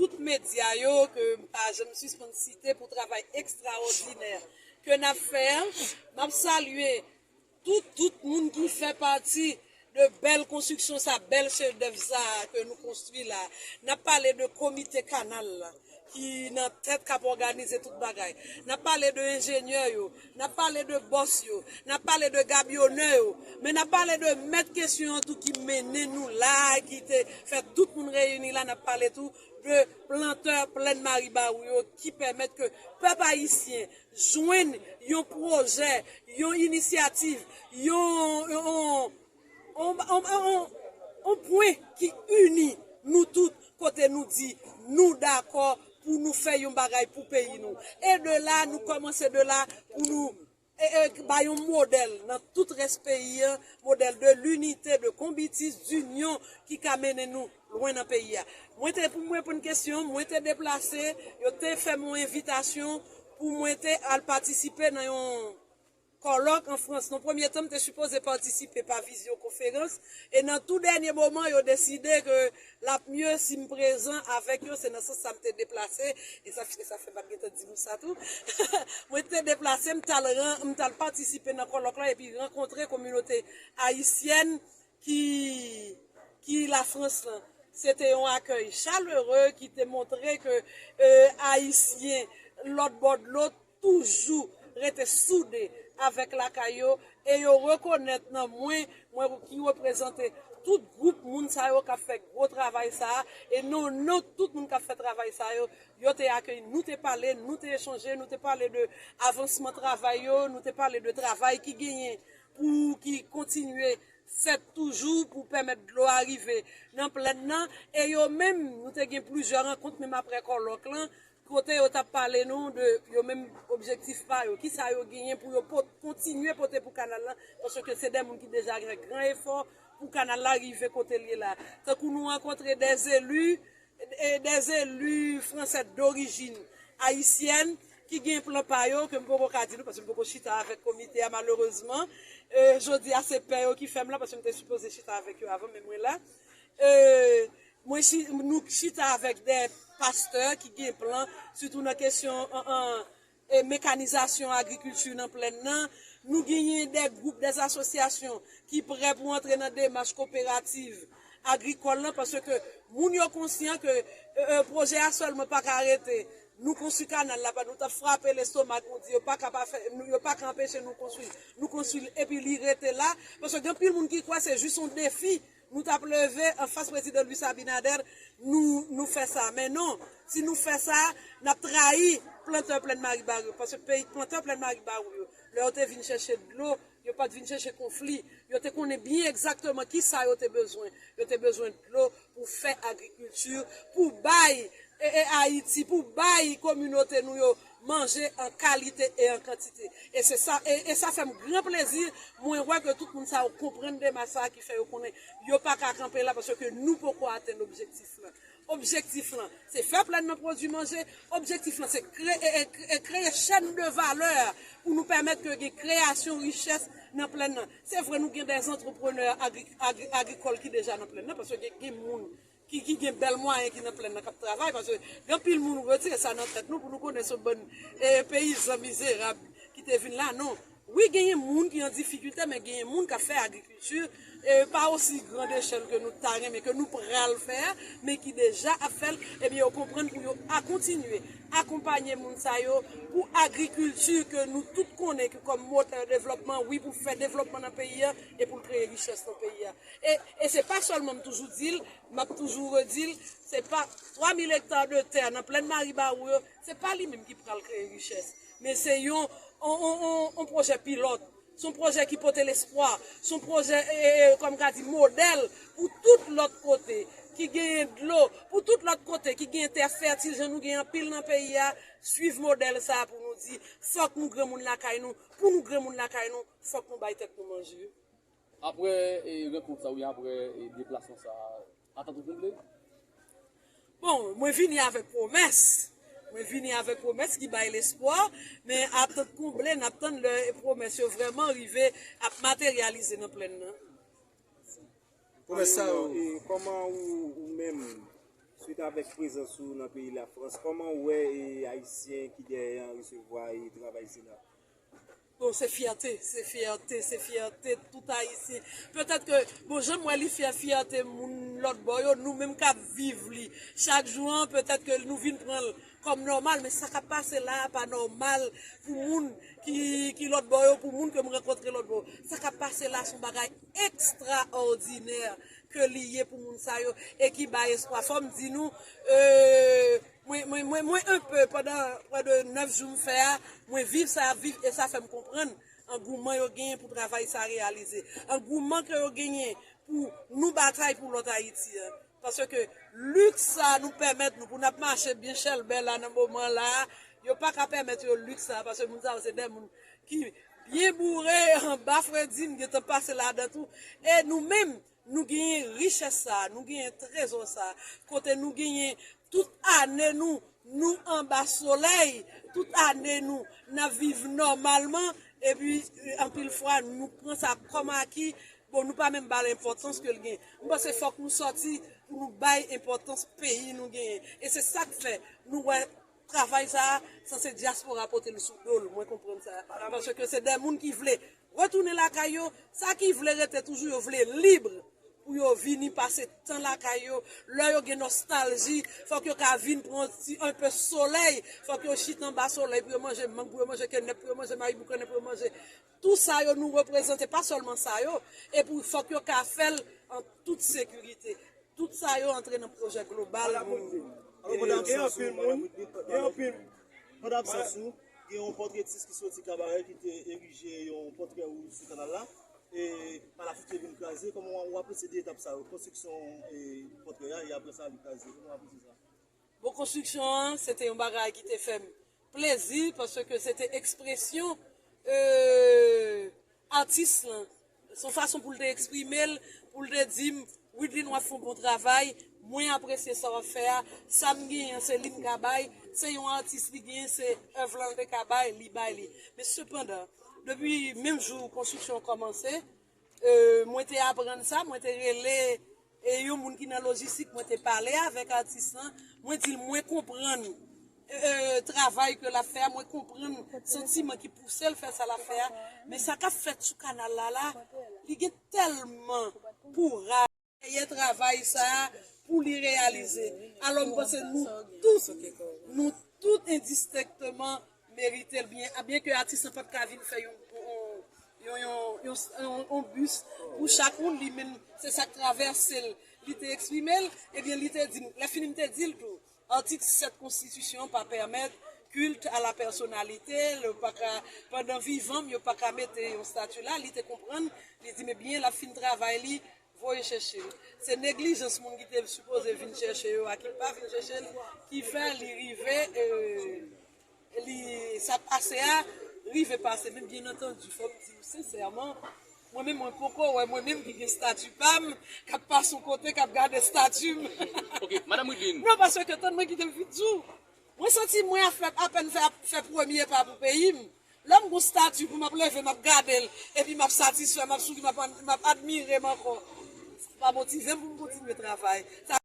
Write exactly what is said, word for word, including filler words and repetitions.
tout medya yo ke m pa janm sispann site pou travay ekstraòdinè ke n ap fè a. M ap salye tout, tout moun ki fè pati de bèl konstriksyon sa, bèl chedèv sa ke nou konstwi la. N ap pale de komite kanal la ki nan tèt k ap òganize tout bagay. N ap pale de enjenyè yo, n ap pale de bòs yo, n ap pale de gabyonè yo, men n ap pale de mèt kesyon an tou ki mennen nou la, ki te fè tout moun reyini la, n ap pale tou de plantè Plèn Maribawou yo ki pèmèt ke pèp ayisyen jwenn yon pwojè, yon inisyativ, yon, yon, yon, yon, yon, yon pwen ki ini nou tout, kote nou di nou dakò pou nou fè yon bagay pou peyi nou. E de la, nou kòmanse de la pou nou e, e, bay yon modèl nan tout rès peyi an, modèl de linite, de konbitis, dinyon ki ka mennen nou lwen nan peyi a. Mwen te, pou mwen reponn kesyon, mwen te deplase, yo te fè m yon envitasyon pou mwen te al patisipe nan yon kòlòk an Frans. Nan premye tan, m te sipoze patisipe pa vizyokonferans, e nan tou dènye moman, yo deside ke l ap mye si m prezan avèk yo, se nan sans sa m te deplase, e sa, e sa fè m pa t gentan di nou sa tou. Mwen te deplase, m t al ran-, m t al patisipe nan kòlòk la, epi rankontre kominote ayisyèn ki, ki Lafrans lan. Se te yon akèy chalere ki te montre ke, e, Ayisyen lòt bò dlo toujou rete soude avèk lakay yo, e yo rekonèt nan mwen, mwen ki reprezante tout gwoup moun sa yo k ap fè gwo travay sa a, e non, non tout moun k ap fè travay sa yo, yo te akeyi, nou te pale, nou te echanje, nou te pale de avansman travay yo, nou te pale de travay ki genyen pou ki kontinye fèt toujou pou pèmèt dlo a rive nan Plèn nan. E yo menm, nou te gen plizyè rankont, menm aprè kòlòk lan, kote yo t ap pale nou de yo menm objektif pa yo, kisa yo genyen pou yo pot-, kontinye pote pou kanal lan, paske se de moun ki deja gen gran efò pou kanal la rive kote l ye la. Tankou nou rankontre de zeli, e, de zeli fransè dorijin ayisyèn ki gen plan pa yo ke m poko ka di nou, paske m poko chita avèk komite a, malerezman. E, jodi a, se pè yo ki fè m la, paske m te sipoze chita avèk yo avan, men mwen la. E, mwen chi-, nou chita avèk de pastè ki gen plan, sitou nan kesyon, an, an, e, mekanizasyon agrikilti nan Plèn nan. Nou genyen de gwoup, de asosyasyon ki prè pou antre nan demach koperativ agrikòl lan, paske moun yo konsyan ke, e, e, pwojè a sèlman pa ka rete. Nou konstwi kanal la, pa nou t ap frape lestomak, nou di yo pa ka pa fè, nou, yo pa ka anpeche nou konstwi. Nou konstwi l, epi li rete la, paske gen anpil moun ki kwè se jis yon defi nou t ap leve anfas prezidan Luis Abinader, nou, nou fè sa. Men non, si nou fè sa, n ap trayi plantè Plèn Maribawou yo, paske peyi, plantè Plèn Maribawou yo, lè yo te vin chèche dlo, yo pa t vin chèche konfli, yo te konnen byen egzakteman kisa yo te bezwen. Yo te bezwen dlo pou fè agrikilti, pou bay, e, e, Ayiti, pou bay kominote nou yo manje an kalite e an kantite. E se sa, e, e sa fè m gran plezi, mwen wè ke tout moun sa yo konprann demach sa a ki fè yo konnen yo pa ka kanpe la, paske nou poko atenn objektif lan. Objektif lan, se fè Plèn nan pwodui manje, objektif lan, se kre-, e, e, e kreye chèn de valè pou nou pèmèt ke gen kreyasyon richès nan Plèn nan. Se vre, nou gen de antreprenè agri-, agri-, agrikòl ki deja nan Plèn nan, paske gen, gen moun ki, ki gen bèl mwayen ki nan Plèn nan k ap travay, paske gen anpil moun, retire sa nan tèt nou, pou nou konnen se yon bann, e, peyizan mizerab ki te vin la, non. Wi, genyen moun ki an difikilte, men genyen moun k ap fè agrikilti, e, pa osi grand echèl ke nou ta renmen, ke nou pral fè a, men ki deja ap fè l, ebyen, yo konprann pou yo a kontinye akonpanye moun sa yo pou agrikilti ke nou tout konnen ki kòm motè devlòpman, wi, pou fè devlòpman nan peyi a e pou l kreye richès nan peyi a. E, e se pa sèlman m toujou di l, m ap toujou redi l, se pa twa mil ekta de tè nan Plèn Maribawou yo, se pa li menm ki pral kreye richès. Men se yon, on, on, on, on pwojè pilòt, se yon pwojè ki pote lespwa, se yon pwojè, e, e, e, kòm ka di, modèl pou tout lòt kote ki genyen dlo, pou tout lòt kote ki genyen tè fètil, jan nou genyen anpil nan peyi a, swiv modèl sa a pou nou di, fòk nou granmoun lakay nou, pou nou granmoun lakay nou, fòk nou bay tèt nou manje. Apre, e, rankont sa, oubyen apre, e, deplasman sa, atant ou konble? Bon, mwen vini avèk pwomès. Mwen vini avèk pwomès ki bay lespwa, men atant konble, n ap tann lè pwomès yo vrèman rive ap materyalize nan Plèn nan. Pwomès sa yo. E kòman ou, ou menm, Swit avèk prezans ou nan peyi Lafrans, kòman w wè e, Ayisyen ki dèyè an resevwa e travay sila? Bon, se fyète, se fyète, se fyète tout Ayisyen. Petèt ke, bon, jan m wè li fè fyète moun lòt bò yo, nou menm k ap viv li chak jou an, petèt ke nou vin pran l kòm nòmal, men sa k ap pase la a pa nòmal pou moun ki, ki lòt bò yo, pou moun ke m rankontre lòt bò. Sa k ap pase la a se yon bagay ekstraòdinè ke li ye pou moun sa yo e ki bay espwa. Fò m di nou, euh, mwen, mwen, mwen, mwen enpe pandan prè de nèf jou m fè a, mwen viv sa y ap viv e sa fè m konprann angouman yo genyen pou travay sa reyalize. Angouman ke yo genyen pou nou batay pou lòt Ayiti an. Paske liks sa nou pèmèt nou pou n ap mache byen chèlbè la nan moman la, yo pa ka pèmèt yo liks sa, paske moun sa yo se de moun ki byen boure, anba fredi, m gentan pase ladan tou. E nou menm, nou genyen richès sa, nou genyen trezò sa, kote nou genyen tout ane nou, nou anba solèy, tout ane nou, n ap viv nòmalman, epi anpil fwa nou pran sa kòm aki, bon, nou pa menm ba l enpòtans ke l gen. M panse fòk nou sòti pou nou bay enpòtans peyi nou genyen. E se sa k fè nou wè travay sa a, sanse dyaspora pote l sou do l, mwen konprann sa. Paske se de moun ki vle retounen lakay yo, sa ki vle rete toujou yo vle lib pou yo vini pase tan lakay yo. Lè yo gen nòstalji, fòk yo ka vin pran ti enpe solèy, fòk yo chita anba solèy pou yo manje mang, pou yo manje kenèp, pou yo manje mayi boukannen, pou yo manje. Tou sa yo nou reprezante, pa sèlman sa yo, epi fòk yo ka fè l an tout sekirite. Tout sa yo antre nan pwojè global nou. Alò, madanm Sassou, madanm Whitney, pandan absans ou, gen yon pòtretis ki soti Kabarè ki te erije yon pòtre ou sou kanal la. E pa lasuit li vin kraze. Kòman w apresye de etap sa yo, konstriksyon e pòtre a, e apre sa li kraze? Kòman w apresye sa? Bon, konstriksyon an, se te yon bagay ki te fè m plezi, paske se te ekspresyon euh, atis lan. Se yon fason pou l te eksprime l, pou l te di m, Widlin, w ap fè yon bon travay, mwen apresye sa w ap fè a, sa m genyen an, se li m ka bay, se yon atis li genyen, se èv lan l te ka bay, li bay li. Men sepandan, depi menm jou konstriksyon an kòmanse, euh, mwen te aprann sa, mwen te rele e yon moun ki nan lojistik, mwen te pale avèk atis lan, mwen di l mwen konprann euh, travay ke l ap fè a, mwen konprann santiman ki pouse l fè sa l ap fè a. Men sa k ap fèt sou kanal la la, li gen tèlman kouraj dèyè travay sa a pou li reyalize. Alò, m panse nou tout, nou tout endistenkteman merite l byen. A byen ke atis lan pa t ka vin fè yon, yon, yon, yon, yon, yon bis pou chak moun, li menm, se sa k travèse l. Li te eksprime l, ebyen, li te di m, lè fini m te di l tou, Atik sèt konstitisyon an pa pèmèt culte à la personnalité, yo pa ka, pandan vivan m, yo pa ka mete yon stati la, li te konprann, li di m, ebyen, l ap fin travay li, voye chèche l. Se neglijans moun ki te sipoze vin chèche yo a, ki pa vin chèche l, ki fè li rive, euh, li, sa pase a, rive pase. Men byen antandi, fò m di w sensèman, mwen menm, mwen poko wè mwen menm ki gen stati pa m, k ap pase yon kote, k ap gade stati m. Ok, Madanm Widlin. Non, paske tann mwen kite m fin di w. Mwen santi mwen ap fè, apèn fè, fè premye pa pou peyi m. Lè m gon stati pou m ap leve, m ap gade l, epi m ap satisfè, m ap souri, m ap, m ap admire m ankò. Sa pa motive m pou m kontinye travay. Sa